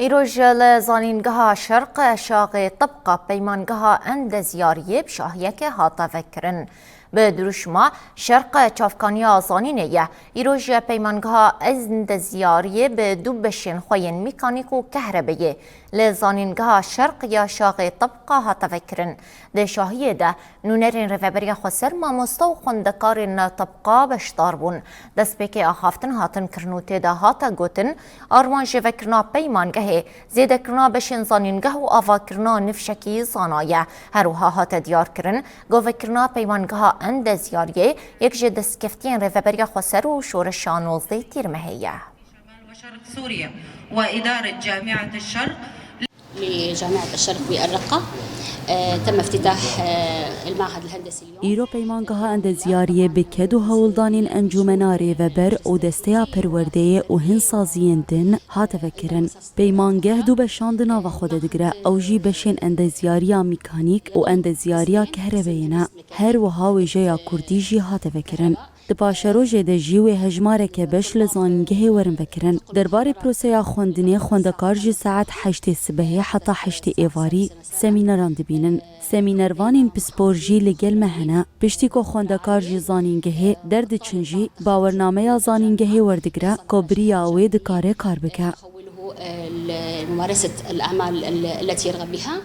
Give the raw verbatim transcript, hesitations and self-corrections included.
Îroj li Zanîngeha Şerq Şaxê Tibqa Peymangeha Endezyariyê bi şahiyeke hate vekirin. Bi dirûşma Şerq Çavkaniya Zanînê ye, îroj Peymangeha Endezyariyê bi du beşên xwe yên mîkanîk û kehrebeyê li Zanîngeha Şerq ya Şaxê Tibqa hate vekirin. Di şahiyê de nûnerên Rêveberiya Xweser, mamoste û xwendekarên tibqa beşdar bûn. Destpêkê axaftin hatin kirin û tê de hate gotin, armanc jêvekirina peymangehê, zêdekirina beşên zanîngeh û avakirina nifşekî zana ye. Her wiha hate diyarkirin, govekirina peymangeha endezyariyê yek ji destkeftiyên Rêveberiya Xweser û Şoreşa nozdeh Tîrmehê ye. شمال وشرق سوريا وإدارة جامعة الشرق. لجامعة الشرق بالرقة، آه، تم افتتاح، آه، المعهد الهندسي اليوم. Îro peymangeha endezyariyê bi ked û hewldanên Encûmena Rêveber û Desteya Perwerdeyê û hin saziyên din hate vekirin. Peymangeh du beşan di nava xwe de digire, ew jî beşên endezyariya mîkanîk û endezyariya kehrebeyê ne. Her wiha wêjeya kurdî jî hate vekirin. Di paşerojê de jî wê hejmareke beş li zanîngehê werin vekirin. Derbarê proseya xwendinê xwendekar ji saet heştê sibehê heta heştê êvarî semîneran dibînin. Semînervanên pispor jî li gel me hene. Piştî ku xwendekar ji zanîngehê derdiçin jî, bawernameya zanîngehê werdigire ku bi riya wê dikare kar bike. لممارسة الأعمال التي يرغب بها.